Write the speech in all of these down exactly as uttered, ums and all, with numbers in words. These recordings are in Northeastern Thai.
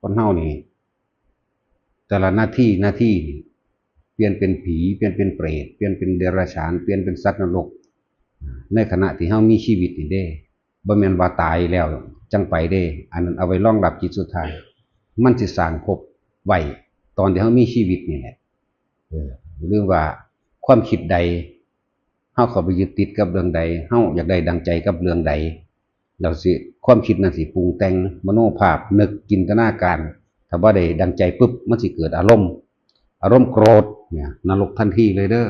คนเฮานี่ แต่ละนาทีนาทีนี่ เปลี่ยนเป็นผี เปลี่ยนเป็นเปรต เปลี่ยนเป็นเดรัจฉาน เปลี่ยนเป็นสัตว์นรก ในขณะที่เฮามีชีวิตนี่เด้ บ่แม่นว่าตายแล้วจั่งไปเด้ อันนั้นเอาไว้รองรับจิตสุดท้าย มันสิสร้างภพไว้ตอนที่เฮามีชีวิตนี่แหละ เออ หรือว่าความคิดใด เฮาเข้าไปยึดติดกับเรื่องใด เฮาอยากได้ดังใจกับเรื่องใด แล้วสิ ความคิดนั้นสิปรุงแต่งมโนภาพ นึกจินตนาการ ถ้าบ่ได้ดังใจปุ๊บ มันสิเกิดอารมณ์ อารมณ์โกรธเนี่ย นรกทันทีเลยเด้อ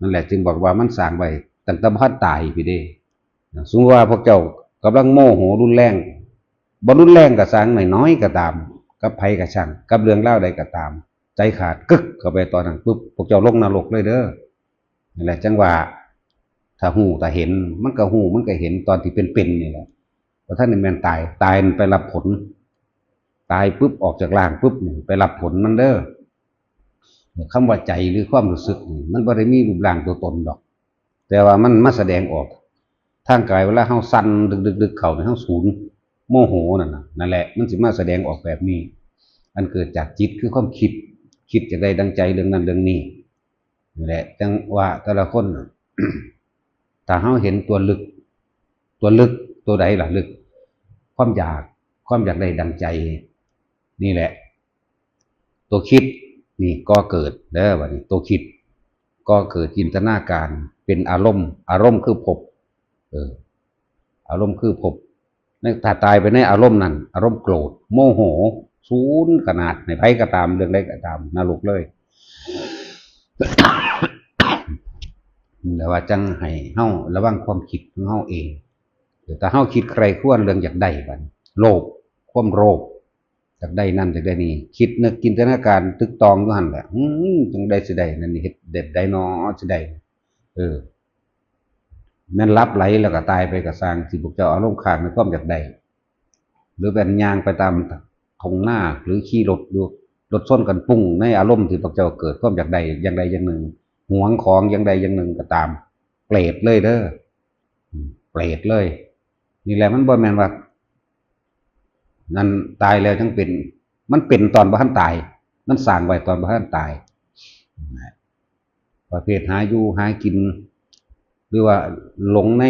นั่นแหละจึงบอกว่ามันสร้างไว้ตั้งแต่บ่ทันตายพี้เด้ สมมุติว่าพวกเจ้ากำลังโมโหรุนแรง บ่รุนแรงก็ซ่าง น้อยๆก็ตาม กับไผก็ซ่าง กับเรื่องราวใดก็ตาม ใจขาดกึกเข้าไปตอนนั้นปุ๊บ พวกเจ้าลงนรกเลยเด้อ นั่นแหละจั่งว่า ถ้าฮู้ถ้าเห็น มันก็ฮู้มันก็เห็นตอนที่เป็นๆนี่แหละ บ่ทันได้แม่นตาย ตายมันไปรับผล ตายปุ๊บออกจากร่างปุ๊บนี่ไปรับผลมันเด้อ คำว่าใจหรือความรู้สึกนี่ มันบ่ได้มีรูปร่างตัวตนดอก แต่ว่ามันมาแสดงออกทางกาย เวลาเฮาสั่นดึกๆๆเข้านี่ เฮาสูนโมโหนั่นน่ะ นั่นแหละ มันสิมาแสดงออกแบบนี้ อันเกิดจากจิตคือความคิด คิดอยากได้ดังใจเรื่องนั้นเรื่องนี้ นี่แหละ จั่งว่าแต่ละคนน่ะ ถ้าเฮาเห็นตัวลึก ตัวลึกตัวใดล่ะลึก ความอยาก ความอยากได้ดังใจ นี่แหละ ตัวคิด นี่ก่อเกิดเด้อ บัดนี้ ตัวคิดก่อเกิดจินตนาการ เป็นอารมณ์ อารมณ์คือภพ เออ อารมณ์คือภพ ใน ถ้าตายไปในอารมณ์นั้น อารมณ์โกรธ โมโห สูนขนาด ให้ไผก็ตาม เรื่องใดก็ตาม นรกเลย แต่ว่าจั่งให้เฮาระวังความคิดของเฮาเอง ถ้าเฮาคิดใคร่ครวญเรื่องอยากได้บัดนี้ โลภ ความโลภ อยากได้นั่นอยากได้นี่ คิดนึกจินตนาการตึกตองอยู่หั่นแหละ อืม จั่งใดสิได้นั่นนี่ เฮ็ดเด็ดได้น้อสิได้ เออ แม่นหลับไหลแล้วก็ตายไปก็ซ่าง ที่พวกเจ้าอารมณ์ค้างในความอยากได้ หรือแม่นย่างไปตามทุ่งนา หรือขี่รถอยู่ รถชนกันปุ้ง ในอารมณ์ที่พวกเจ้าเกิดความอยากได้อย่างใดอย่างหนึ่ง หวงของอย่างใดอย่างหนึ่งก็ตาม เปรตเลยเด้อ อืม เปรตเลย นี่แหละ มันบ่แม่นว่า นั่นตายแล้วจั่งเป็น มันเป็นตอนบ่ทันตาย มันซ่างไว้ตอนบ่ทันตาย ประเภทหาอยู่หากิน หรือว่าหลงใน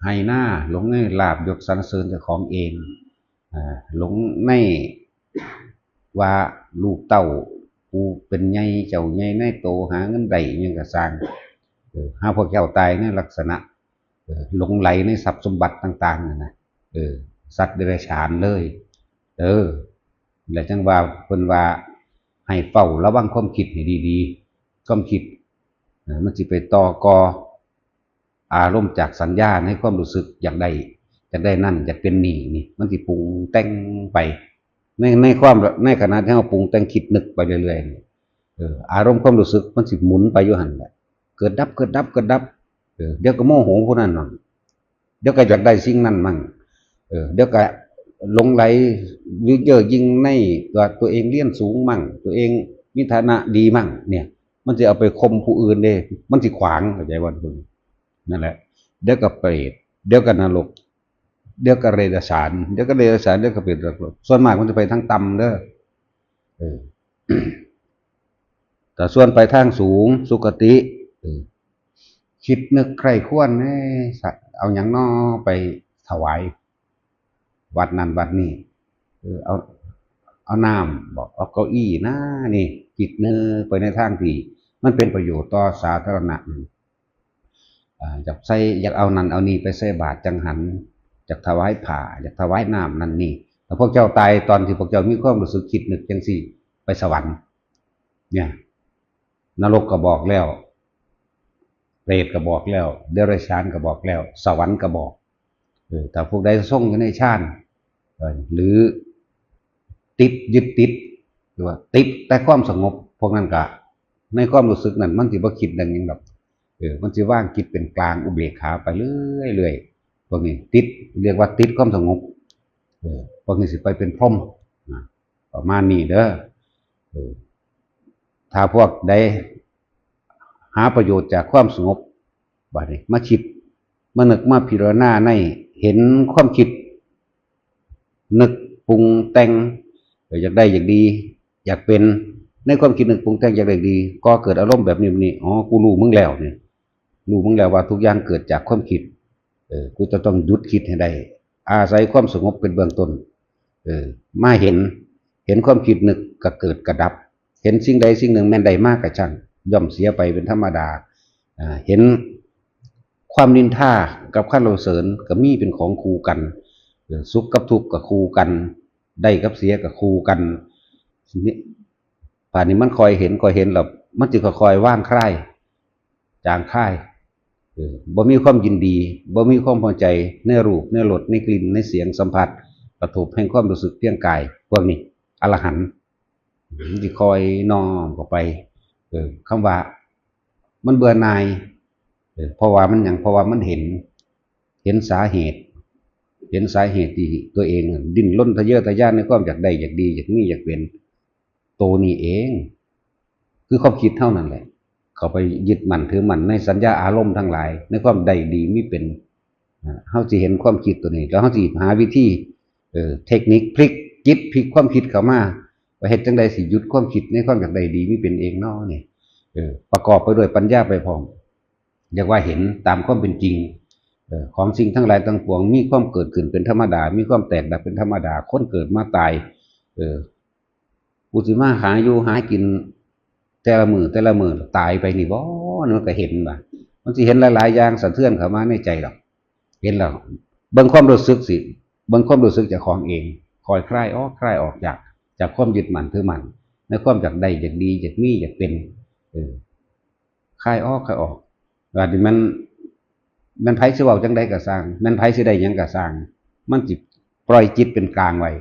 ไฮ่นา หลงในลาภยศสรรเสริญเจ้าของเอง อ่า หลงในว่าลูกเต้าผู้เป็นใหญ่เจ้าใหญ่นายโต หาเงินได้อิหยังก็ซ่าง เออ หาพวกเจ้าตายในลักษณะ เออ หลงใหลในทรัพย์สมบัติต่างๆนั่นนะ เออ สัตว์เดรัจฉานเลย เออ และจั่งว่าเพิ่นว่าให้เฝ้าระวังความคิดให้ดีๆ ความคิด เออ มันสิไปต่อก่ออารมณ์จากสัญญาในความรู้สึกอยากได้ อยากได้นั่น อยากเป็นนี่นี่ มันสิปรุงแต่งไป ใน ในความ ในขณะที่เราปรุงแต่งคิดนึกไปเรื่อยๆนี่ เออ อารมณ์ความรู้สึกมันสิหมุนไปอยู่หั่นแหละ เกิดดับ เกิดดับ เกิดดับ เออ เดี๋ยวก็โมโหผู้นั้นมั่ง เดี๋ยวก็อยากได้สิ่งนั้นมั่ง เออ เดี๋ยวก็หลงใหลเย่อหยิ่งในตัว ตัวเองเรียนสูงมั่ง ตัวเองมีฐานะดีมั่ง เนี่ย มันสิเอาไปข่มผู้อื่นเด้ มันสิขวาง เข้าใจบ่ นั่นแหละ เดี๋ยวก็เปรต เดี๋ยวก็นรก เดี๋ยวก็เดรัจฉาน เดี๋ยวก็เดรัจฉาน เดี๋ยวก็เปรต ส่วนมากมันจะไปทางต่ำเด้อ เออ แต่ส่วนไปทางสูง สุคติ เออ คิดนึกใคร่ครวญ เอ้ย สะ เอาหยังน้อไปถวายวัดนั่นวัดนี่ เออ เอา เอาน้ำบ่ เอาเก้าอี้นะ นี่ คิดนึกไปในทางที่มันเป็นประโยชน์ต่อสาธารณะ อ่า อยากใส่ อยากเอานั่นเอานี่ไปใส่บาตรจังหัน อยากถวายผ้า อยากถวายน้ำนั่นนี่ แล้วพวกเจ้าตายตอนที่พวกเจ้ามีความรู้สึกคิดนึกจังซี่ ไปสวรรค์ เนี่ย นรกก็บอกแล้ว เปรตก็บอกแล้ว เดรัจฉานก็บอกแล้ว สวรรค์ก็บอก เออ ถ้าพวกใดทรงอยู่ในฌาน เออ หรือติด ยึดติด หรือว่าติดแต่ความสงบ พวกนั้นก็ ในความรู้สึกนั้นมันสิบ่คิดเรื่องหยังดอก เออ มันสิวางจิตเป็นกลาง อุเบกขาไปเรื่อยๆ พวกนี้ติด เรียกว่าติดความสงบ เออ พวกนี้สิไปเป็นพรหม นะ ประมาณนี้เด้อ เออ ถ้าพวกใดหาประโยชน์จากความสงบ บัดนี้มาคิด มานึก มาพิจารณาใน เห็นความคิด นึก ปรุงแต่ง เออ อยากได้อยากดี อยากเป็น ในความคิดนึกปรุงแต่งอยากได้ดี ก่อเกิดอารมณ์แบบนี้ แบบนี้ อ๋อ กูรู้มึงแล้วเนี่ย รู้มึงแล้วว่าทุกอย่างเกิดจากความคิด เออ กูจะต้องหยุดคิดให้ได้ อาศัยความสงบเป็นเบื้องต้น เออ มาเห็น เห็นความคิดนึกกะเกิดกะดับ เห็นสิ่งใดสิ่งหนึ่งแม่นได้มากกะช่าง ย่อมเสียไปเป็นธรรมดา อ่า เห็นความนินทากับความสรรเสริญกะมีเป็นของคู่กัน เออ สุขกับทุกข์กะคู่กัน ได้กับเสียกะคู่กัน นี่ ป่านนี้มันคอยเห็น คอยเห็นแล้ว มันสิค่อยๆ วางคลาย จางคลาย เออ บ่มีความยินดี บ่มีความพอใจในรูป ในรส ในกลิ่น ในเสียงสัมผัส กระทบแห่งความรู้สึกเพียงกาย พวกนี้ อรหันต์ มันสิค่อยน้อมเข้าไป เออ คำว่า มันเบื่อหน่าย เออ เพราะว่ามันหยัง เพราะว่ามันเห็น เห็นสาเหตุ เห็นสาเหตุที่ตัวเองดิ้นรนทะเยอทะยานในความอยากได้ อยากดี อยากมี อยากเป็น โตนี้เอง คือความคิดเท่านั้นแหละ เข้าไปยึดมั่นถือมั่นในสัญญาอารมณ์ทั้งหลาย ในความได้ดีมีเป็น อ่า เฮาสิเห็นความคิดตัวนี้ แล้วเฮาสิหาวิธี เอ่อ เทคนิคพลิกจิตพลิกความคิดเข้ามา ว่าเฮ็ดจั่งใดสิหยุดความคิดในความอยากได้ดีมีเป็นเองน้อนี่ เออ ประกอบไปด้วยปัญญาไปพร้อม เรียกว่าเห็นตามความเป็นจริง เออ ของสิ่งทั้งหลายทั้งปวง มีความเกิดขึ้นเป็นธรรมดา มีความแตกดับเป็นธรรมดา คนเกิดมาตาย เออ กูสิมาหาอยู่หากิน แต่ละมื้อแต่ละมื้อตายไปนี่บ่ มันก็เห็นว่า มันสิเห็นหลายๆ อย่างสะเทือนเข้ามาในใจดอก เห็นแล้ว เบิ่งความรู้สึกสิ เบิ่งความรู้สึกเจ้าของเอง ค่อยคลายออก คลายออกจาก จากความยึดมั่นถือมั่น ในความอยากได้ อยากดี อยากมี อยากเป็น เออ คลายออก คลายออก ว่าที่มัน แม่นไผสิเว้าจั่งใดก็ซ่าง แม่นไผสิได้หยังก็ซ่าง มันสิปล่อยจิตเป็นกลางไว้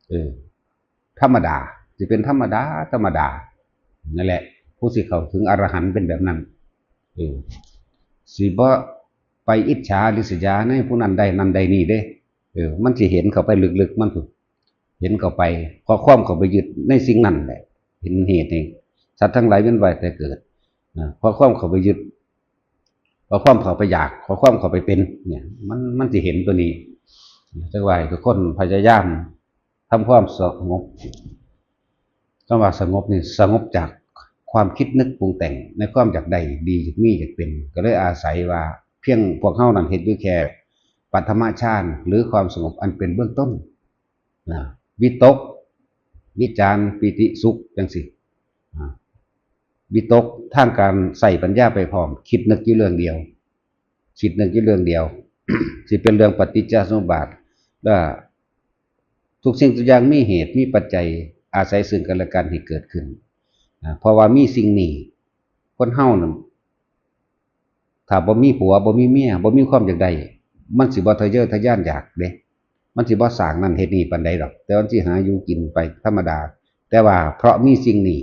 เออ ธรรมดา สิเป็นธรรมดา ธรรมดา นั่นแหละ ผู้สิเข้าถึงอรหันต์เป็นแบบนั้น เออ สิบ่ไปอิจฉาริษยาในผู้นั้นได้นั่นได้นี่เด้ เออ มันสิเห็นเข้าไปลึกๆ มันพุ้น เห็นเข้าไป ข้อความเข้าไปยึดในสิ่งนั้นแหละ เห็นเหตุนี่ สัตว์ทั้งหลายเวียนว่ายแต่เกิด นะ ข้อความเข้าไปยึด ข้อความเข้าไปอยาก ข้อความเข้าไปเป็น เนี่ย มัน มันสิเห็นตัวนี้ จั่งว่าให้ทุกคนพยายามทำความสงบ คำว่าสงบนี่ สงบจากความคิดนึกปรุงแต่งในความอยากได้ดี อยากมี อยากเป็น ก็เลยอาศัยว่าเพียงพวกเฮานั้นเฮ็ดอยู่แค่ปฐมฌาน หรือความสงบอันเป็นเบื้องต้น นะ วิตก วิจาร ปีติ สุข จั่งซี้ อ่า วิตกทางการใช้ปัญญาไปพร้อม คิดนึกอยู่เรื่องเดียว คิดนึกอยู่เรื่องเดียว สิเป็นเรื่องปฏิจจสมุปบาท และทุกสิ่งทุกอย่างมีเหตุมีปัจจัย อาศัยซึ่งกันและกันให้เกิดขึ้น นะ เพราะว่ามีสิ่งนี้ คนเฮานั่น ถ้าบ่มีผัว บ่มีเมีย บ่มีความอยากได้ มันสิบ่ทะเยอทะยานอยากเด้ มันสิบ่สร้างนั่นเฮ็ดนี่ปานใดดอก แต่มันสิหาอยู่กินไปธรรมดา แต่ว่าเพราะมีสิ่งนี้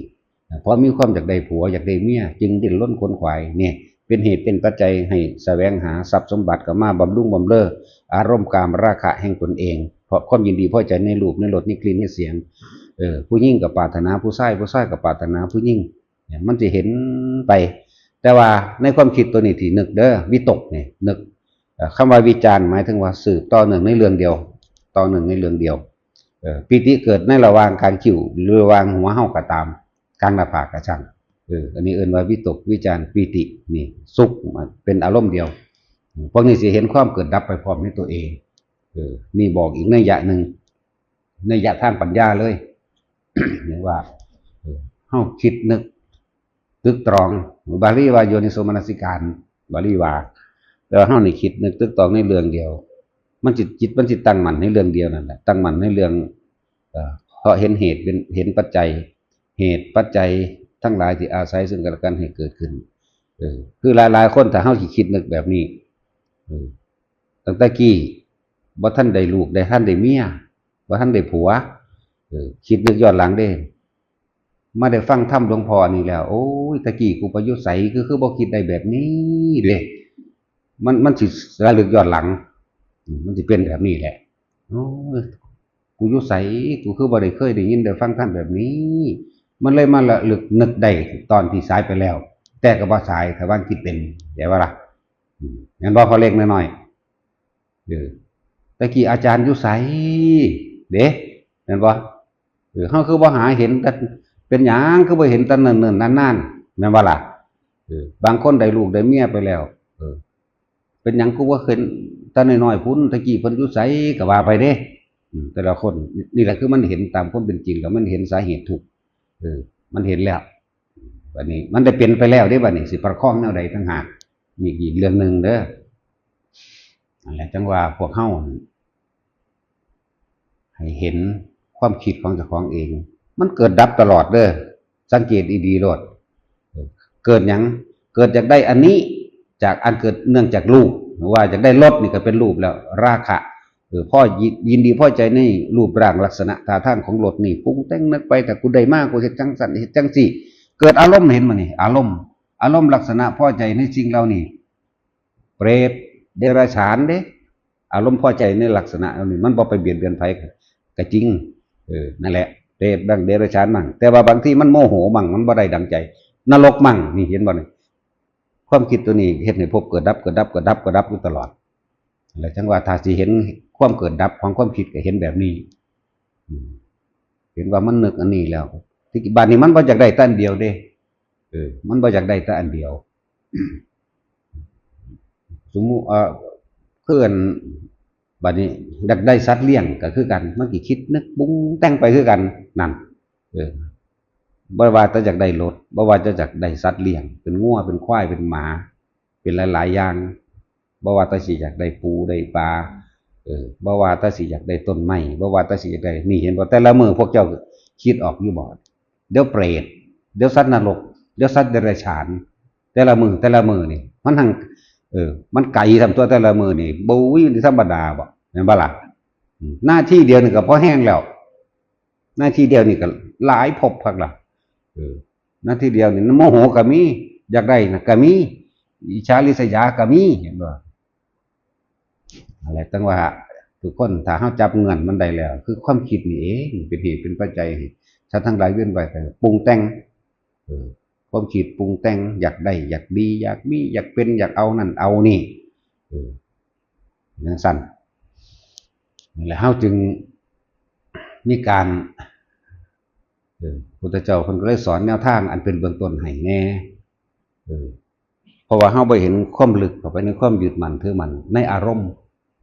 เพราะมีความอยากได้ผัว อยากได้เมีย จึงดิ้นรนขวนขวาย เนี่ย เป็นเหตุเป็นปัจจัยให้แสวงหาทรัพย์สมบัติเข้ามาบำรุงบำเรออารมณ์กามราคะแห่งตนเอง เพราะความยินดีพอใจในรูป ในรส ในกลิ่น ในเสียง เออ ผู้หญิงก็ปรารถนาผู้ชาย ผู้ชายก็ปรารถนาผู้หญิง เนี่ย มันสิเห็นไป แต่ว่าในความคิดตัวนี้ที่นึกเด้อ วิตกนี่นึก เอ่อ คำว่าวิจารหมายถึงว่าสืบต่อเนื่องในเรื่องเดียว ต่อเนื่องในเรื่องเดียว เอ่อ ปีติเกิดในระหว่างกลางคิ้ว หรือระหว่างหัวเฮาก็ตาม กลางหน้าผากก็ช่าง เออ อันนี้เอิ้นว่าวิตก วิจาร ปีติ นี่ สุข มันเป็นอารมณ์เดียว พวกนี้สิเห็นความเกิดดับไปพร้อมในตัวเอง เออ นี่บอกอีกนัยยะหนึ่ง นัยยะทางปัญญาเลย เรียกว่า เออ เฮาคิดนึก ตึกตรอง บาลีว่าโยนิโสมนสิการ บาลีว่า แต่ว่าเฮานี่คิดนึกตึกตรองในเรื่องเดียว มันจิต จิตมันสิตั้งมั่นในเรื่องเดียวนั่นแหละ ตั้งมั่นในเรื่อง เอ่อ เพราะเห็นเหตุเป็น เห็นปัจจัย เหตุปัจจัยทั้งหลายที่อาศัยซึ่งกันและกันให้เกิดขึ้น เออ คือหลายๆ คนถ้าเฮาสิคิดนึกแบบนี้ เออ ตั้งแต่กี้ บ่ทันได้ลูก ได้ทันได้เมีย บ่ทันได้ผัว เออ คิดนึกย้อนหลังเด้ มาได้ฟังธรรมหลวงพ่อนี่แล้ว โอ้ย ตะกี้กูไปอยู่ไส คือ คือบ่คิดได้แบบนี้เด้ มัน มันสิระลึกย้อนหลัง อืม มันสิเป็นแบบนี้แหละ โอ้ย กูอยู่ไส กูคือบ่ได้เคยได้ยินได้ฟังธรรมแบบนี้ มันเลยมาระลึกนึกได้ตอนที่สายไปแล้ว แต่ก็บ่สาย ถ้าว่าคิดเป็น เข้าใจบ่ล่ะ อืม แม่นบ่ พ่อเล็กน้อยๆ เออ ตะกี้อาจารย์อยู่ไส เด้ แม่นบ่ เออ เฮาคือบ่หาเห็นแต่ เป็นหยังคือบ่เห็นแต่เนิ่นๆนานๆ แม่นบ่ล่ะ เออ บางคนได้ลูกได้เมียไปแล้ว เออ เป็นหยังคือบ่เห็นแต่น้อยๆพุ้น ตะกี้เพิ่นอยู่ไสก็ว่าไปเด้ อืม แต่ละคน นี่แหละคือมันเห็นตามความเป็นจริง แล้วมันเห็นสาเหตุทุกข์ เออ มันเห็นแล้ว บัดนี้มันได้เป็นไปแล้วเด้ บัดนี้สิประคองแนวใดต่างหาก นี่อีกเรื่องหนึ่งเด้อ นั่นแหละจั่งว่าพวกเฮา ให้เห็นความคิดของเจ้าของเอง มันเกิดดับตลอดเด้อ สังเกตดีๆโลด เกิดหยัง เกิดอยากได้อันนี้ จากอันเกิดเนื่องจากรูป หรือว่าอยากได้รถนี่ก็เป็นรูปแล้ว ราคะ เออ พอยิน ยินดีพอใจในรูปร่างลักษณะท่าทางของรถนี่ ปรุงแต่งนึกไป ถ้ากูได้มา กูเฮ็ดจังซั่น เฮ็ดจังซี่ เกิดอารมณ์ เห็นบ่นี่ อารมณ์ อารมณ์ลักษณะพอใจในสิ่งเหล่านี้ เปรต เดรัจฉานเด้ อารมณ์พอใจในลักษณะเหล่านี้ มันบ่ไปเบียดเบียนไผก็จริง เออ นั่นแหละ เปรตบ้าง เดรัจฉานบ้าง แต่ว่าบางทีมันโมโหบ้าง มันบ่ได้ดังใจ นรกบ้าง นี่เห็นบ่นี่ ความคิดตัวนี้เฮ็ดให้ภพเกิดดับ เกิดดับ เกิดดับ เกิดดับอยู่ตลอด แล้วจั่งว่าถ้าสิเห็นความเกิดดับของความคิดก็เห็นแบบนี้ อืม เห็นว่ามันนึกอันนี้แล้ว ที่บัดนี้มันบ่อยากได้แต่อันเดียวเด้ เออ มันบ่อยากได้แต่อันเดียว สมมุติ เอ่อ คืออัน บัดนี้อยากได้สัตว์เลี้ยงก็คือกัน มันสิคิดนึกปรุงแต่งไปคือกัน นั่น เออ บ่ว่าแต่อยากได้รถ บ่ว่าแต่อยากได้สัตว์เลี้ยง เป็นงัว เป็นควาย เป็นหมา เป็นหลายๆอย่าง บ่ว่าแต่สิอยากได้ปูได้ปลา เออ บ่ว่าแต่สิอยากได้ต้นไม้ บ่ว่าแต่สิอยากได้ นี่เห็นบ่ แต่ละมื้อพวกเจ้าคิดออกอยู่บ่ เดี๋ยวเปรต เดี๋ยวสัตว์นรก เดี๋ยวสัตว์เดรัจฉาน แต่ละมื้อ แต่ละมื้อนี่ มันทั้ง เออ มันไกลทำตัวแต่ละมื้อนี่ บ่วิธรรมดาบ่ แม่นบ่ล่ะ อืม นาทีเดียวนี่ก็พอแฮงแล้ว นาทีเดียวนี่ก็หลายภพคักล่ะ เออ นาทีเดียวนี่โมโหก็มี อยากได้น่ะก็มี อิจฉาริษยาก็มี เห็นบ่ อะไรตั้งว่า ทุกคนถ้าเฮาจับเงื่อนมันได้แล้ว คือความคิดนี่เอง เป็นเหตุเป็นปัจจัยให้สัตว์ทั้งหลายเวียนว่ายตายเกิด ปรุงแต่ง เออ ความคิดปรุงแต่ง อยากได้ อยากดี อยากมี อยากเป็น อยากเอานั่นเอานี่ เออ จั่งซั่น นั่นแหละ เฮาจึงมีการ เออ พุทธเจ้าเพิ่นก็เลยสอนแนวทางอันเป็นเบื้องต้นให้แน่ เออ เพราะว่าเฮาบ่เห็นความลึกเข้าไปในความยึดมั่นถือมั่นในอารมณ์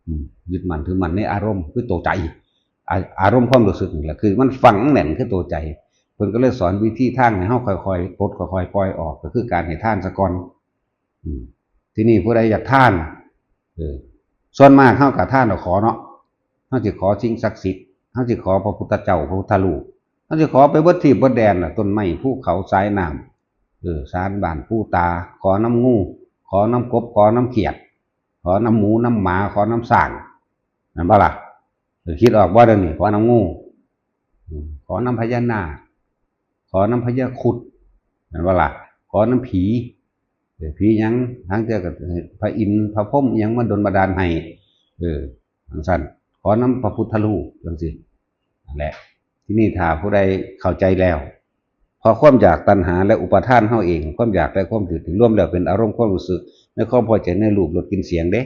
อืม ยึดมั่นถือมั่นในอารมณ์คือตัวใจ อา- อารมณ์ความรู้สึกนี่แหละ คือมันฝังแน่นคือตัวใจ เพิ่นก็เลยสอนวิธีทางให้เฮาค่อยๆปลด ค่อยๆปล่อยออก ก็คือการให้ทานซะก่อน อืม ทีนี้ผู้ใดอยากทาน เออ ส่วนมากเฮาก็ทานเอาขอเนาะ เฮาสิขอสิ่งศักดิ์สิทธิ์ เฮาสิขอพระพุทธเจ้า พระพุทธรูป เฮาสิขอไปเบิดที่เบิดแดนล่ะ ต้นไม้ ภูเขา สายน้ำ เออ ศาลบ้านปู่ตา ขอนำงู ขอนำกบ ขอนำเขียด ขอนำหมู นำหมา ขอนำช้าง แม่นบ่ล่ะ เออ คิดออกบ่เดี๋ยวนี้ ขอนำงู อืม ขอนำพญานาค ขอนำพญาครุฑ แม่นบ่ล่ะ ขอนำผี เออ ผีหยัง ลางเทื่อก็พระอินทร์ พระพรหมอิหยังมาดลบันดาลให้ เออ จั่งซั่น ขอนำพระพุทธรูป จั่งซี้ นั่นแหละ ทีนี้ถ้าผู้ใดเข้าใจแล้ว เพราะความอยากตัณหาและอุปาทานเฮาเอง ความอยากและความยึดนี่รวมแล้วเป็นอารมณ์ความรู้สึก ในความพอใจในรูป รส กลิ่น เสียงเด้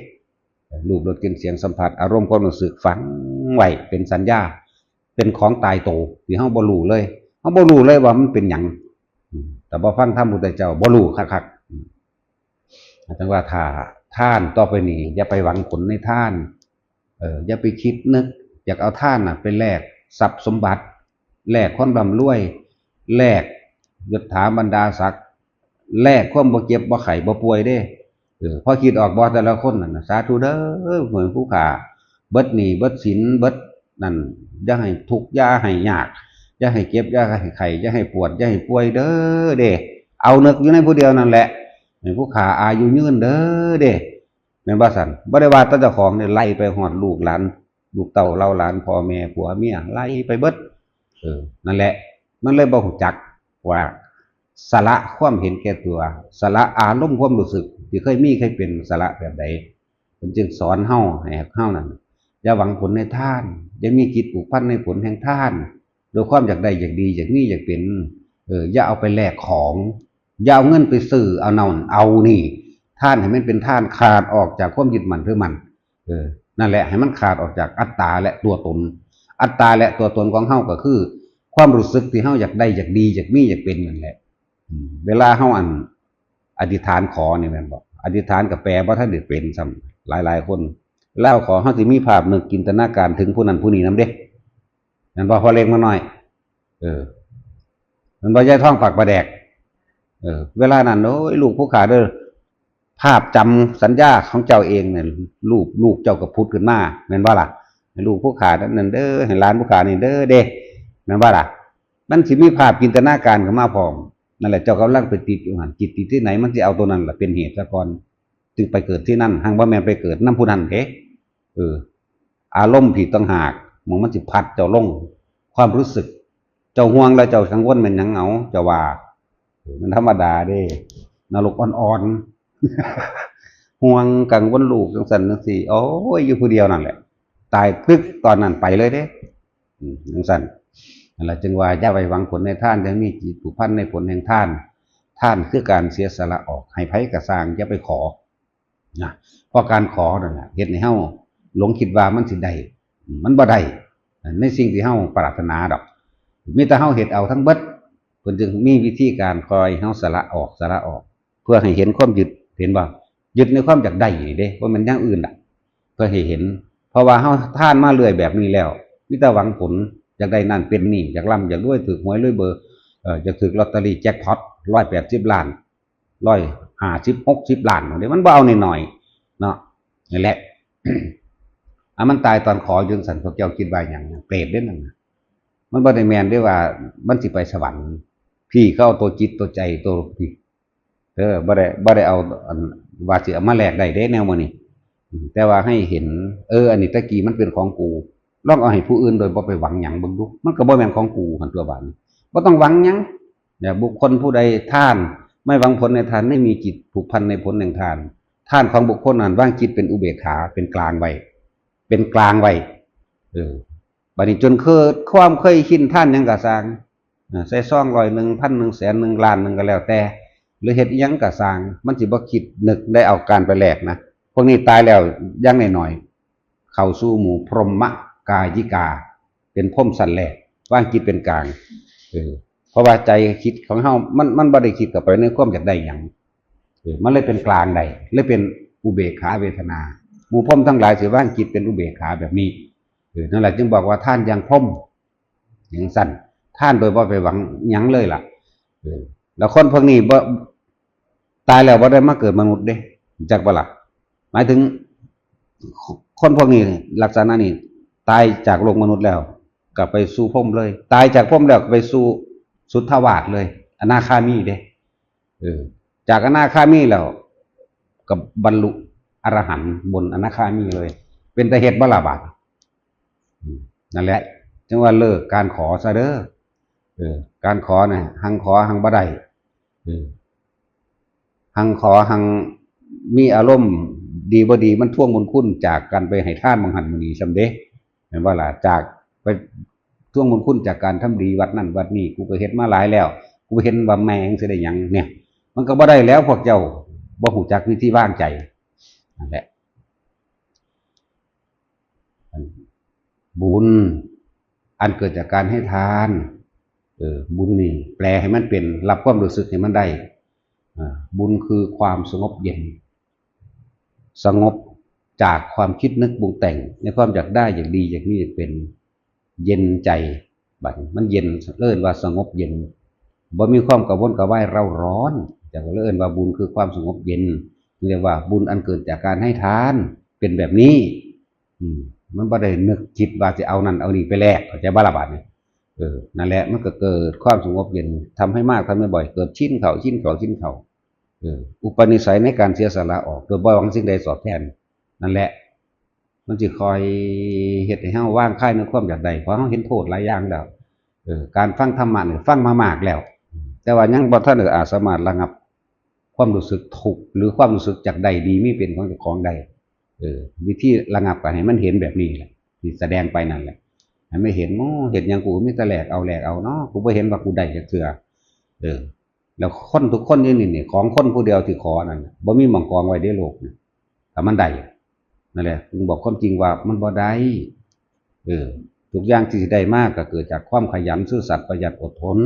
รูป รส กลิ่น เสียง สัมผัส อารมณ์ความรู้สึกฝังไว้เป็นสัญญา เป็นของตายตัวที่เฮาบ่รู้เลย เฮาบ่รู้เลยว่ามันเป็นหยัง อืม แต่บ่ฟังธรรมพุทธเจ้า บ่รู้คักๆ อืม อาจารย์ว่าถ้าทานต่อไปนี้ อย่าไปหวังผลในทาน เออ อย่าไปคิดนึก อยากเอาทานน่ะไปแลกทรัพย์สมบัติ แลกความร่ำรวย แลกยศถาบรรดาศักดิ์ แลกความบ่เจ็บบ่ไข้บ่ป่วยเด้ เออ พอคิดออกบ่แต่ละคนนั่นน่ะ สาธุเด้อ เหมือนผู้ข้า เบิดหนี้เบิดสิน เบิดนั่น อย่าให้ทุกข์ อย่าให้ยาก อย่าให้เจ็บ อย่าให้ไข้ อย่าให้ปวด อย่าให้ป่วยเด้อเด้ เอานึกอยู่ในผู้เดียวนั่นแหละ ให้ผู้ข้าอายุยืนเด้อเด้ แม่นบ่ซั่น บ่ได้ว่าแต่เจ้าของเด้ ไล่ไปฮอดลูกหลาน ลูกเต้าเหล่าหลาน พ่อแม่ผัวเมีย ไล่ไปเบิด เออ นั่นแหละ มันเลยบ่ฮู้จักว่า สละความเห็นแก่ตัว สละอารมณ์ความรู้สึกที่เคยมีเคยเป็น สละแบบใด เพิ่นจึงสอนเฮาให้เฮานั่น อย่าหวังผลในทาน อย่ามีจิตผูกพันในผลแห่งทาน ด้วยความอยากได้อยากดีอยากมีอยากเป็น เออ อย่าเอาไปแลกของ อย่าเอาเงินไปซื้อเอานั่นเอานี่ ทานให้มันเป็นทาน ขาดออกจากความยึดมั่นถือมั่น เออ นั่นแหละ ให้มันขาดออกจากอัตตาและตัวตน อัตตาและตัวตนของเฮาก็คือ ความรู้สึกที่เฮาอยากได้ อยากดี อยากมี อยากเป็นนั่นแหละ อืม เวลาเฮาอัน อธิษฐานขอนี่แม่นบ่ อธิษฐานก็แปลบ่ทันได้เป็นซ้ำ หลายๆคน เวลาขอเฮาสิมีภาพนึกจินตนาการถึงผู้นั้นผู้นี้นำเด้ แม่นบ่ พ่อเล็กมาน้อย เออ แม่นบ่ ยายทองปากปลาแดก เออ เวลานั้น โอ้ย ลูกผู้ข้าเด้อ ภาพจำสัญญาของเจ้าเองเนี่ย รูปลูกเจ้าก็ผุดขึ้นมา แม่นบ่ล่ะ ให้ลูกผู้ข้านั้นเด้อ ให้หลานผู้ข้านี่เด้อเด้ แม่นบ่ล่ะ มันสิมีภาพจินตนาการขึ้นมาพร้อม นั่นแหละ เจ้ากำลังไปติดอยู่หั่น จิตติดที่ไหน มันสิเอาตัวนั้นล่ะเป็นเหตุซะก่อน จึงไปเกิดที่นั่น หังบ่แม่นไปเกิดนำผู้นั้นเด้ เออ อารมณ์ที่ต่างหาก หม่องมันสิพัดเจ้าลง ความรู้สึก เจ้าห่วงแล้วเจ้ากังวลแม่นหยัง เอา เจ้าว่า เออ มันธรรมดาเด้ นรกอ่อนๆ ห่วงกังวลลูกจังซั่นจังซี่ โอ้ย อยู่ผู้เดียวนั่นแหละ ตายปึ๊ก ตอนนั้นไปเลยเด้ อืม จังซั่น นั่นล่ะ จึงว่าอย่าไปหวังผลในทาน อย่ามีจิตผูกพันในผลแห่งทาน ทานคือการเสียสละออก ให้ไผก็ซ่าง อย่าไปขอ นะ เพราะการขอนั่นแหละ เฮ็ดให้เฮาหลงคิดว่ามันสิได้ มันบ่ได้ ในสิ่งที่เฮาปรารถนาดอก มีแต่เฮาเฮ็ดเอาทั้งเบิด เพิ่นจึงมีวิธีการคอยเฮาสละออก สละออก เพื่อให้เห็นความยึด เห็นบ่ ยึดในความอยากได้นี่เด้ บ่แม่นอย่างอื่นล่ะ เพื่อให้เห็น เพราะว่าเฮาทานมาเรื่อยแบบนี้แล้ว มีแต่หวังผล อยากได้นั่นเป็นนี่ อยากร่ำอยากรวย ถูกหวยรวยเบอร์ เอ่อ อยากถูกลอตเตอรี่แจ็คพอต ร้อยแปดสิบล้าน ร้อยห้าสิบ หกสิบล้านเด้ มันบ่เอาน้อยๆ เนาะ นั่นแหละ อ่ะ มันตายตอนขออยู่จังซั่น พวกเจ้าคิดว่าหยัง เปรตเด้นั่นน่ะ มันบ่ได้แม่นเด้ว่ามันสิไปสวรรค์ พี่เขาเอาตัวจิตตัวใจตัวพี่ เออ บ่ได้ บ่ได้เอาอันว่าสิเอามาแลกได้เด้แนวมื้อนี้ อืม แต่ว่าให้เห็น เออ อันนี้ตะกี้มันเป็นของกู ลองเอาให้ผู้อื่นโดยบ่ไปหวังหยังเบิ่งดู มันก็บ่แม่นของกูหั่นตัวบาดนี้ บ่ต้องหวังหยัง เนี่ย บุคคลผู้ใดทาน ไม่หวังผลในทาน ไม่มีจิตผูกพันในผลแห่งทาน ทานของบุคคลนั้นวางจิตเป็นอุเบกขา เป็นกลางไว้ เป็นกลางไว้ เออ บัดนี้จนเกิดความเคยชิน ทานหยังก็ซ่าง อ่า ใส่ซองร้อยหนึ่ง พันหนึ่ง แสนหนึ่ง ล้านหนึ่งก็แล้วแต่ หรือเฮ็ดอิหยังก็ซ่าง มันสิบ่คิดนึกได้เอาการไปแลกนะ พวกนี้ตายแล้วอย่างน้อยๆ เข้าสู่หมู่พรหมกายิกา เป็นพรหมชั้นแรก วางจิตเป็นกลาง เออ เพราะว่าใจคิดของเฮา มัน มันบ่ได้คิดเข้าไปในความอยากได้หยัง เออ มันเลยเป็นกลางได้ เลยเป็นอุเบกขาเวทนา หมู่พรหมทั้งหลายสิวางจิตเป็นอุเบกขาแบบนี้ เออ นั่นแหละจึงบอกว่าทานอย่างพรหม อย่างสั้น ทานโดยบ่ไปหวังหยังเลยล่ะ เออ แล้วคนพวกนี้บ่ ตายแล้วบ่ได้มาเกิดมนุษย์เด้ จักบ่ล่ะ หมายถึง คนพวกนี้ลักษณะนี้ ตายจากโลกมนุษย์แล้ว ก็ไปสู่พรหมเลย ตายจากพรหมแล้วก็ไปสู่สุทธาวาสเลย อนาคามีเด้ เออ จากอนาคามีแล้ว ก็บรรลุอรหันต์บนอนาคามีเลย เป็นตาเฮ็ดบ่ล่ะบาด อืม นั่นแหละ จึงว่าเลิกการขอซะเด้อ เออ การขอน่ะ หังขอหังบ่ได้ เออ หังขอหังมีอารมณ์ดีบ่ดี มันทวงบุญคุณจากการไปให้ทานบางหันมื้อนี้ซ้ำเด้ แม่นบ่ล่ะ จากไปทวงบุญคุณจากการทำดีวัดนั่นวัดนี้ กูก็เฮ็ดมาหลายแล้ว กูเห็นว่าแม่งสิได้หยังเนี่ย มันก็บ่ได้แล้ว พวกเจ้าบ่ฮู้จักวิธีวางใจ นั่นแหละ บุญอันเกิดจากการให้ทาน เออ บุญนี่แปลให้มันเป็น รับความรู้สึกให้มันได้ อ่า บุญคือความสงบเย็น สงบจากความคิดนึกปรุงแต่ง ในความอยากได้ อยากดี อยากมี อยากเป็น เย็นใจ บัดนี้มันเย็น เอิ้นว่าสงบเย็น บ่มีความกระวนกระวายเร้าร้อน จั่งเอิ้นว่าบุญคือความสงบเย็น เรียกว่าบุญอันเกิดจากการให้ทาน เป็นแบบนี้ อืม มันบ่ได้นึกคิดว่าสิเอานั่นเอานี่ไปแลก เข้าใจบ่ล่ะบาดนี้ เออ นั่นแหละ มันก็เกิดความสงบเย็น ทำให้มาก ทำให้บ่อย เกิดชินเข้า ชินเข้า ชินเข้า เออ อุปนิสัยในการเสียสละออก โดยบ่หวังสิ่งใดตอบแทน นั่นแหละ มันสิคอยเฮ็ดให้เฮาวางคลายในความอยากได้ เพราะเฮาเห็นโทษหลายอย่างแล้ว เออ การฟังธรรมะนี่ฟังมามากแล้ว แต่ว่ายังบ่ทันได้อาจสามารถระงับความรู้สึกทุกข์ หรือความรู้สึกอยากได้ดีมีเป็นของเจ้าของได้ เออ วิธีระงับก็ให้มันเห็นแบบนี้แหละ ที่แสดงไปนั่นแหละ ให้มันเห็น โอ้ เฮ็ดหยังกูมีแต่แลกเอา แลกเอาเนาะ กูบ่เห็นว่ากูได้จักเทื่อ เออ แล้วคนทุกคนอยู่นี่ นี่ ของคนผู้เดียวที่ขอนั่นน่ะ บ่มีหม่องกองไว้ในโลกนี่ ถ้ามันได้ นั่นแหละ จึงบอกความจริงว่ามันบ่ได้ เออ ทุกอย่างที่ได้มาก็เกิดจากความขยันซื่อสัตย์ประหยัดอดทน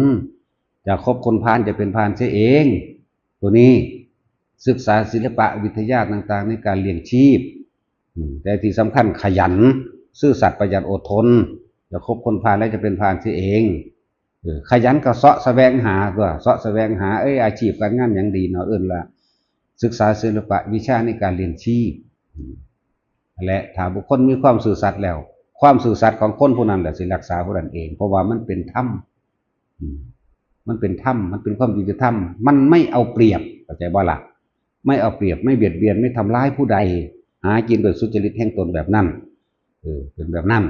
อย่าคบคนพาลจะเป็นพาลเสียเอง ตัวนี้ศึกษาศิลปะวิทยาต่างๆ ในการเลี้ยงชีพ อืมแต่ที่สำคัญขยันซื่อสัตย์ประหยัดอดทน อย่าคบคนพาลแล้วจะเป็นพาลเสียเองเออขยันก็เสาะแสวงหาตัวเสาะแสวงหาเอ้ยอาชีพการงานอย่างดีเนาะเอิ้นละศึกษาศิลปะวิชาในการเลี้ยงชีพอืมและถ้าบุคคลมีความซื่อสัตย์แล้ว ความซื่อสัตย์ของคนผู้นั้นแหละสิรักษาผู้นั้นเอง เพราะว่ามันเป็นธรรมอืมมันเป็นธรรมมันเป็นความยุติธรรมมันไม่เอาเปรียบเข้าใจบ่ล่ะไม่เอาเปรียบไม่เบียดเบียนไม่ทำร้ายผู้ใด หากินโดยสุจริตแห่งตนแบบนั้นเออเป็นแบบนั้น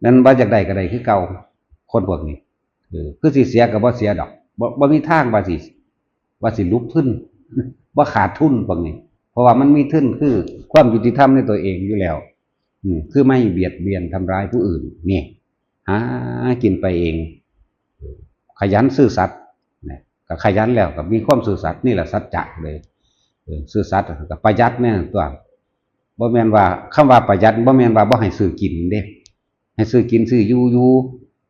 นั้นว่าอยากได้ก็ได้คือเก่าคนพวกนี้เออคือสิเสียก็บ่เสียดอกบ่บ่มีทางว่าสิว่าสิหลุดทุนบ่ขาดทุนพวกนี้ เพราะว่ามันมีทุนคือความยุติธรรมในตัวเองอยู่แล้วอืมคือไม่เบียดเบียนทำร้ายผู้อื่นนี่หากินไปเอง ขยันซื่อสัตย์นะก็ขยันแล้วก็มีความซื่อสัตย์นี่แหละสัจจะเลยเออซื่อสัตย์ก็ประหยัดเนี่ยตัวบ่แม่นว่าคำว่าประหยัดบ่แม่นว่าบ่ให้ซื้อกินเด้ให้ซื้อกินซื้ออยู่อยู่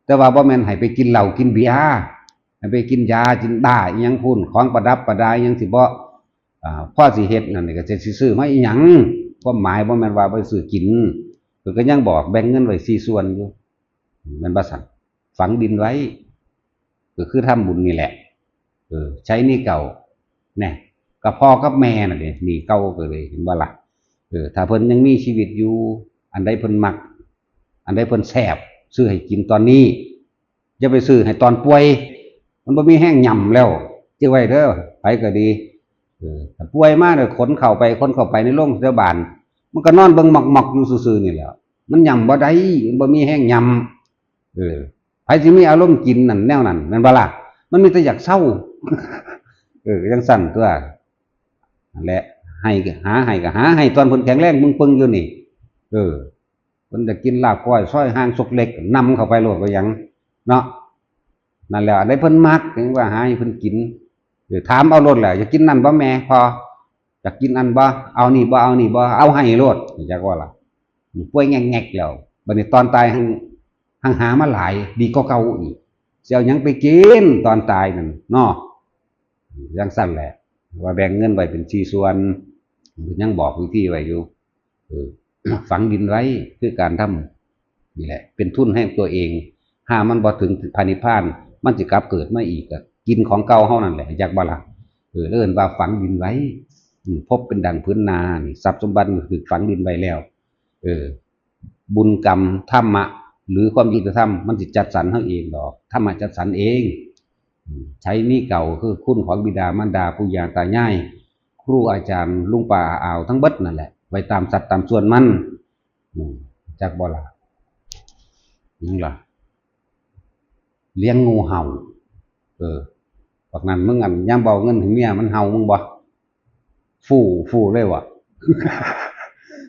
แต่ว่าบ่แม่นให้ไปกินเหล้ากินเบียร์ให้ไปกินยากินบ้าอีหยังพุ้นของประดับประดาอีหยังสิบ่อ่าพอสิเฮ็ดนั่นนี่ก็จะสิซื้อมาอีหยังความหมายบ่แม่นว่าไปซื้อกินเพิ่นก็ยังบอกแบ่งเงินไว้สี่ส่วนอยู่แม่นบ่ซั่น ฝังดินไว้ก็คือทำบุญนี่แหละเออใช้หนี้เก่าเนี่ยกับพ่อกับแม่น่ะเด้หนี้เก่าก็เลยเห็นบ่ล่ะเออถ้าเพิ่นยังมีชีวิตอยู่อันใดเพิ่นมักอันใดเพิ่นแซ่บซื้อให้กินตอนนี้อย่าไปซื้อให้ตอนป่วยมันบ่มีแฮงย่ำแล้วเก็บไว้เด้อไผก็ดีเออถ้าป่วยมาเนี่ยขนเข้าไปขนเข้าไปในโรงพยาบาลมันก็นอนเบิ่งหมอกๆอยู่ซื่อๆนี่แหละมันย่ำบ่ได้มันบ่มีแฮงย่ำ เออไผสิมีอารมณ์กินนั่นแนวนั้นแม่นบ่ล่ะมันมีแต่อยากเซาเออจั่งซั่นตั๊วนั่นแหละให้ก็หาให้ก็หาให้ตอนเพิ่นแข็งแรงปึงๆอยู่นี่เออเพิ่นอยากกินลาบก้อยซอยห่างซกเล็กนำเข้าไปโลดก็หยังเนาะนั่นแหละอันใดเพิ่นมักถึงว่าหาให้เพิ่นกินเออถามเอาโลดแหละอยากกินนั่นบ่แม่พ่ออยากกินอันบ่เอานี่บ่เอานี่บ่เอาให้โลดจักว่าล่ะป่วยแงกๆแล้วบัดนี้ตอนตายหั่น หังหามาหลายดีกว่าเก่าอีกสิเอาหยังไปกินตอนตายนั่นเนาะจั่งซั่นแหละว่าแบ่งเงินไว้เป็นสี่ส่วนเพิ่นยังบอกวิธีไว้อยู่เออฝังดินไว้คือการทำนี่แหละเป็นทุนแห่งตัวเองถ้ามันบ่ถึงพระนิพพานมันสิกลับเกิดมาอีกก็กินของเก่าเฮานั่นแหละจักบ่ล่ะเออเอิ้นว่าฝังดินไว้อืมพบเป็นดั่งผืนนานี่ทรัพย์สมบัติมันถูกฝังดินไว้แล้วเออ บุญกรรมธรรมะหรือความยุติธรรมมันสิจัดสรรเฮาเองดอกธรรมะจัดสรรเองอืมใช้หนี้เก่าคือคุณของบิดามารดาปู่ย่าตายายครูอาจารย์ลุงป้าอาอาวทั้งเบิดนั่นแหละไว้ตามสัดตามส่วนมันอืมจักบ่ล่ะหยังล่ะเลี้ยงงูเห่าเออบักนั้นมึงอันยามบ่เอาเงินให้เมียมันเห่ามึงบ่ ฟู่ฟู่เลยว่ะ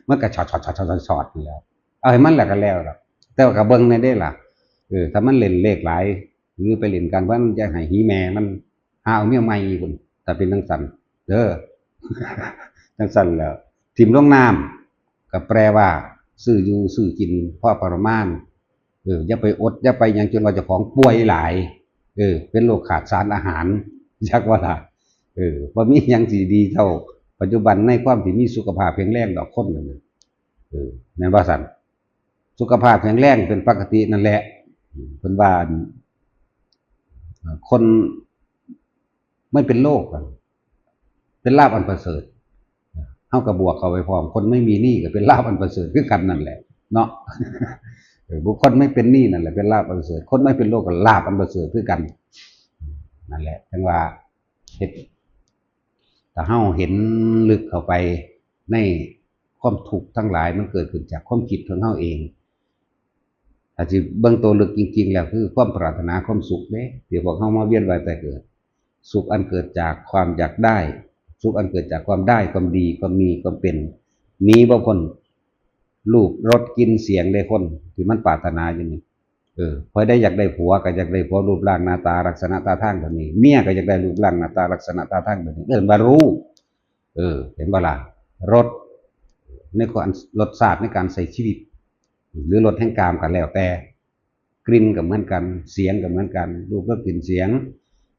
มันก็ช็อตช็อตช็อตช็อตช็อตอยู่แล้ว เอาให้มันแหละก็แล้วล่ะ แต่ว่าก็เบิ่งแหน่เด้ล่ะ เออ ถ้ามันเล่นเลขหลาย หรือไปเล่นการพนันจะให้หีแม่มันหาเอาเมียใหม่อีกพุ่นถ้าเป็นจั่งซั่นเด้อ จั่งซั่นแล้ว ถิ่มลงน้ำ ก็แปลว่า ซื้ออยู่ซื้อกินพอประมาณ เออ อย่าไปอด อย่าไปหยังจนว่าเจ้าของป่วยหลาย เออ เป็นโรคขาดสารอาหาร จักว่าล่ะ เออ บ่มีหยังสิดีเท่าปัจจุบันในความที่มีสุขภาพแข็งแรงดอกคนนั่นน่ะ เออ แม่นบ่ซั่น สุขภาพแข็งแรงเป็นปกตินั่นแหละ เพิ่นว่า เอ่อ คนไม่เป็นโรคอะ เป็นลาภอันประเสริฐ เฮาก็บวกเข้าไปพร้อม คนไม่มีหนี้ก็เป็นลาภอันประเสริฐคือกันนั่นแหละ เนาะ เออ บุคคลไม่เป็นหนี้นั่นแหละเป็นลาภอันประเสริฐ คนไม่เป็นโรคก็ลาภอันประเสริฐคือกัน นั่นแหละ จั่งว่าเฮ็ด ถ้าเฮาเห็นลึกเข้าไปในความทุกข์ทั้งหลายมันเกิดขึ้นจากความคิดของเฮาเอง ถ้าสิเบิ่งตัวลึกจริงๆ แล้วคือความปรารถนาความสุขเด้ ที่พวกเฮามาเวียนว่ายตายเกิด สุขอันเกิดจากความอยากได้ สุขอันเกิดจากความได้ ความดี ความมี ความเป็น หนีบ่พ้น รูป รส กลิ่น เสียง เด้คน ที่มันปรารถนาอยู่นี่ เออ ข้อยได้อยากได้ผัว ก็อยากได้ผัวรูปร่างหน้าตาลักษณะท่าทางแบบนี้ เมียก็อยากได้รูปร่างหน้าตาลักษณะท่าทางแบบนี้ เอิ้นว่ารูป เออ เห็นบ่ล่ะ รส ในการ รสชาติในการใช้ชีวิต หรือรสแห่งกามก็แล้วแต่ กลิ่นก็เหมือนกัน เสียงก็เหมือนกัน รูปรสกลิ่นเสียง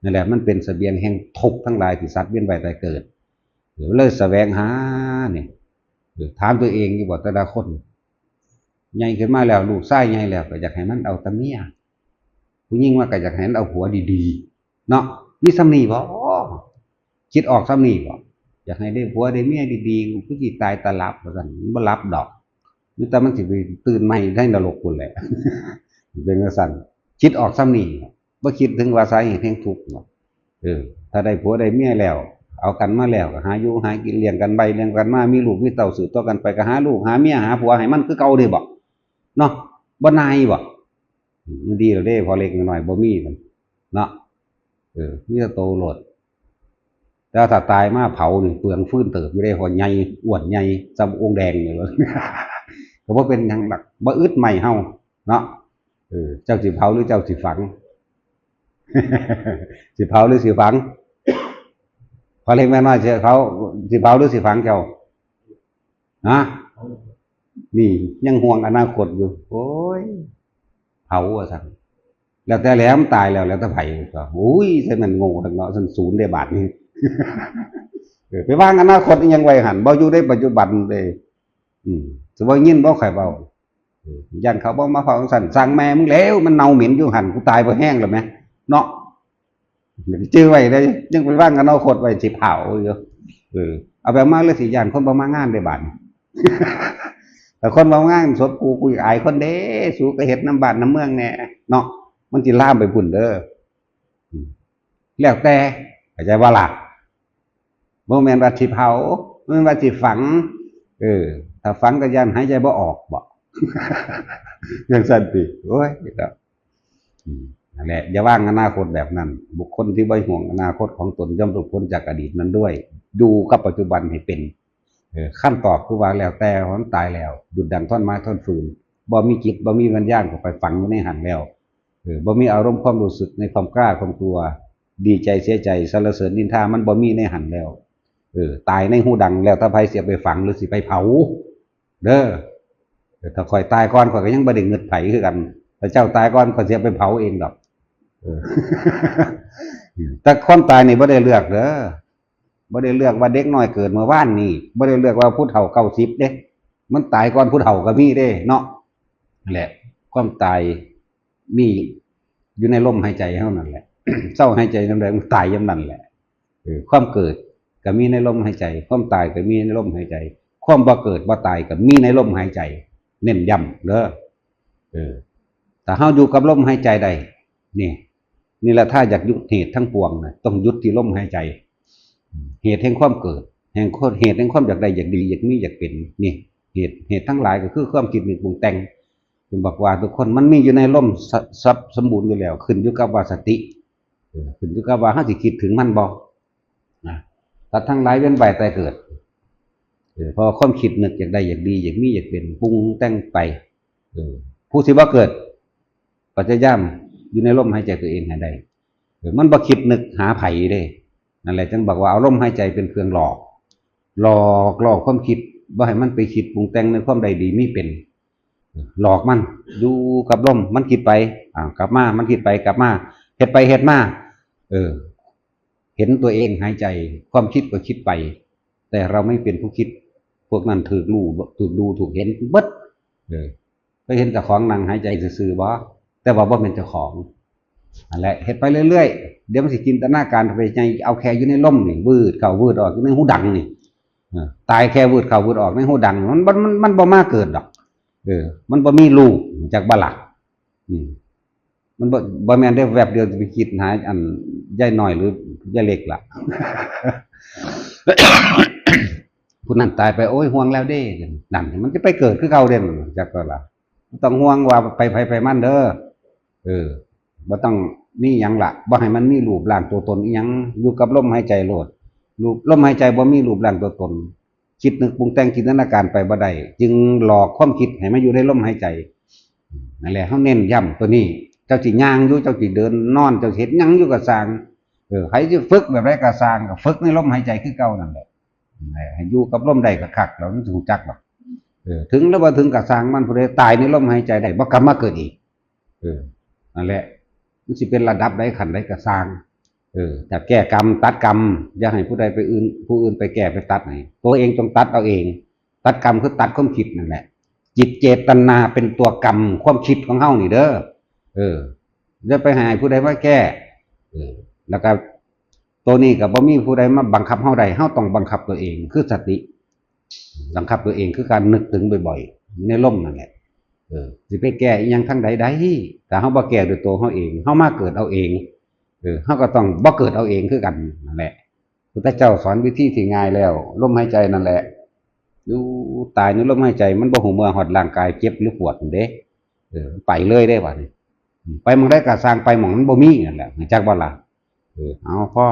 นั่นแหละมันเป็นเสบียงแห่งทุกข์ทั้งหลายที่สัตว์เวียนว่ายตายเกิด เดี๋ยวเลยแสวงหาเนี่ย เดี๋ยวถามตัวเองอยู่บ่แต่ละคน ใหญ่ขึ้นมาแล้ว ลูกชายใหญ่แล้วก็อยากให้มันเอาแต่เมีย ผู้หญิงว่าก็อยากให้มันเอาผัวดีๆ เนาะ มีส่ำนี้บ่ คิดออกส่ำนี้บ่ อยากให้ได้ผัวได้เมียดีๆ กูคือสิตายตาหลับว่าซั่น มันบ่หลับดอก มีแต่มันสิไปตื่นใหม่ในนรกพุ้นแหละ เป็นจั่งซั่น คิดออกส่ำนี้ บ่คิดถึงว่าสาเหตุแห่งทุกข์เนาะ เออ ถ้าได้ผัวได้เมียแล้ว เอากันมาแล้วก็หาอยู่หากิน เลี้ยงกันไปเลี้ยงกันมา มีลูกมีเต้าสืบต่อกันไป ก็หาลูกหาเมียหาผัวให้มันคือเก่าเด้บ่ เนาะ บ่นายบ่ มันดีแล้วเด้ พอเล็กน้อยบ่มีมัน เนาะ เออ มีแต่โตโลด แต่ถ้าตายมาเผานี่เปลืองฟืนเติบอยู่เด้ เพราะใหญ่ อ้วนใหญ่ ส่ำองค์แดงนี่ ก็บ่เป็นหยังดอก บ่อึดไหม้เฮา เนาะ เออ เจ้าสิเผาหรือเจ้าสิฝัง สิเผาหรือสิฝัง พอเล็กแม่น้อยสิเผา สิเผาหรือสิฝังเจ้า ฮะ นี่ยังห่วงอนาคตอยู่ โอ้ย เผาว่าซั่น แล้วแต่แหละ มันตายแล้ว แล้วแต่ไผก็ โอ้ย ซั่นมันโง่คักเนาะ ซั่นศูนย์เด้บาดนี้ เออ ไปวางอนาคตอิหยังไว้หั่น บ่อยู่ในปัจจุบันเด้ อืม สิบ่ยินบ่ข้อยเว้า เออ ย่านเขาบ่มาเผาซั่น สั่งแม่มึงแล้ว มันเน่าเหม็นอยู่หั่น กูตายบ่แห้งแล้วแหม เนาะ จื่อไว้ได้ ยังไปวางอนาคตไว้สิเผาอยู่ เออ เอาไปมาเลยสิ ย่านคนบ่มางานได้บาดนี้ แต่คนบ่มางานศพกู กูอยากอายคนเด้ สูก็เฮ็ดนำบ้านนำเมืองแหน่ เนาะ มันสิลามไปพุ้นเด้อ อืม แล้วแต่ เข้าใจบ่ล่ะ บ่แม่นว่าสิเผา บ่แม่นว่าสิฝัง เออ ถ้าฝังก็ย่านหายใจบ่ออกบ่ จั่งซั่นติ โอ้ย เนาะ อืม นั่นแหละ อย่าวางอนาคตแบบนั้น บุคคลที่บ่ห่วงอนาคตของตนย่อมหลุดพ้นจากอดีตนั้นด้วย อยู่กับปัจจุบันให้เป็น เออ คำตอบคือว่าแล้วแต่ มันตายแล้ว ดุจดังท่อนไม้ท่อนฟืน บ่มีจิต บ่มีวิญญาณ ก็ไปฝังอยู่ในหั่นแล้ว เออ บ่มีอารมณ์ความรู้สึกในความกล้าความกลัว ดีใจเสียใจ สรรเสริญนินทา มันบ่มีในหั่นแล้ว เออ ตายในฮูดังแล้ว แต่ไผสิเอาไปฝังหรือสิไปเผา เด้อ เออ ถ้าข้อยตายก่อน ข้อยก็ยังบ่ได้งึดไผคือกัน ถ้าเจ้าตายก่อน ข้อยสิเอาไปเผาเองดอก เออ แต่ความตายนี่บ่ได้เลือกเด้อ บ่ได้เลือกว่าเด็กน้อยเกิดเมื่อวานนี้ บ่ได้เลือกว่าผู้เฒ่าเก้าสิบเด้ มันตายก่อนผู้เฒ่าก็มีเด้เนาะ นั่นแหละ ความตายมีอยู่ในลมหายใจเฮานั่นแหละ เซาหายใจยามใด มันตายยามนั้นแหละ เออ ความเกิดก็มีในลมหายใจ ความตายก็มีในลมหายใจ ความบ่เกิดบ่ตายก็มีในลมหายใจ เน้นย้ำเด้อ เออ ถ้าเฮาอยู่กับลมหายใจได้ นี่ นี่แหละ ถ้าอยากหยุดเหตุทั้งปวงนะ ต้องหยุดที่ลมหายใจ เหตุแห่งความเกิด แห่ง เหตุแห่งความอยากได้ อยากดี อยากมี อยากเป็น นี่ เหตุ เหตุทั้งหลายก็คือความคิดนึกปรุงแต่ง จึงบอกว่าทุกคนมันมีอยู่ในลมส- สับสมบูรณ์อยู่แล้ว ขึ้นอยู่กับว่าสติ เออ ขึ้นอยู่กับว่าเฮาสิคิดถึงมันบ่ นะ สัตว์ทั้งหลายเวียนว่ายตายเกิด เออ เพราะความคิดนึกอยากได้ อยากดี อยากมี อยากเป็น ปรุงแต่งไป เออ ผู้สิบ่เกิด พยายามอยู่ในลมหายใจตัวเองให้ได้ เออ มันบ่คิดนึกหาไผเด้ นั่นแหละจึงบอกว่าเอาลมหายใจเป็นเครื่องหลอก หลอกล่อความคิด บ่ให้มันไปคิดปรุงแต่งในความใดดีมีเป็น หลอกมัน อยู่กับลม มันคิดไป อ่า กลับมา มันคิดไป กลับมา เฮ็ดไป เฮ็ดมา เออ เห็นตัวเองหายใจ ความคิดก็คิดไป แต่เราไม่เป็นผู้คิด พวกนั้นถูกรู้ ถูกดู ถูกเห็นเบิด เออ เคยเห็นเจ้าของนั่งหายใจซื่อๆบ่ แต่ว่าบ่แม่นเจ้าของ นั่นแหละ เฮ็ดไปเรื่อยๆ เดี๋ยวมันสิจินตนาการไปไง เอาแค่อยู่ในลมนี่ วืดเข้าวืดออก อยู่ในฮูดังนี่ เออ ตายแค่วืดเข้าวืดออกในฮูดัง มัน มัน มัน มันบ่มาเกิดดอก เออ มันบ่มีรูป จักบ่ล่ะ อืม มันบ่ บ่แม่นได้แวบเดียวจะไปคิดหาอันยายน้อยหรือยายเล็กล่ะ ผู้นั้นตายไป โอ้ย ห่วงแล้วเด้ นั่น มันจะไปเกิดคือเก่าเด้ จักก็ล่ะ บ่ต้องห่วงว่าไปไผไปมันเด้อ เออ บ่ต้องมีหยังละ บ่ให้มันมีรูปร่างตัวตนอีหยัง อยู่กับลมหายใจโลด รูป ลมหายใจบ่มีรูปร่างตัวตน คิดนึกปรุงแต่งจินตนาการไปบ่ได้ จึงหลอกความคิดให้มาอยู่ในลมหายใจ นั่นแหละ เฮาเน้นย้ำตัวนี้ เจ้าสิย่างอยู่ เจ้าสิเดินนอน เจ้าสิเฮ็ดหยังอยู่ก็ซ่าง เออ ใครสิฝึกแบบใดก็ซ่าง ก็ฝึกในลมหายใจคือเก่านั่นแหละ ให้อยู่กับลมได้ก็คัก แล้วมันสิรู้จักดอก เออ ถึงหรือบ่ถึงก็ซ่างมัน ผู้ใดตายในลมหายใจได้ บ่กลับมาเกิดอีก เออ นั่นแหละ มันสิเป็นระดับใดขั้นใดก็ซ่าง เออ ถ้าแก้กรรม ตัดกรรม อย่าให้ผู้ใดไปอื่น ผู้อื่นไปแก้ไปตัดให้ ตัวเองจงตัดเอาเอง ตัดกรรมคือตัดความคิดนั่นแหละ จิตเจตนาเป็นตัวกรรม ความคิดของเฮานี่เด้อ เออ อย่าไปให้ผู้ใดมาแก้ เออ แล้วก็ ตัวนี้ก็บ่มีผู้ใดมาบังคับเฮาได้ เฮาต้องบังคับตัวเอง คือสติ บังคับตัวเองคือการนึกถึงบ่อยๆ อยู่ในลมนั่นแหละ เออ สิไปแก้อิหยังทางใดได้ ถ้าเฮาบ่แก้ด้วยตัวเฮาเอง เฮามาเกิดเอาเอง เออ เฮาก็ต้องบ่เกิดเอาเองคือกันนั่นแหละ พุทธเจ้าสอนวิธีที่ง่ายแล้ว ลมหายใจนั่นแหละ อยู่ตายในลมหายใจ มันบ่ฮู้เมื่อฮอดร่างกายเจ็บหรือปวดนั่นเด้ เออ ไปเลยเด้บัดนี้ ไปหม่องใดก็ซ่าง ไปหม่องมันบ่มีนั่นแหละ รู้จักบ่ล่ะ เออ เอาพอ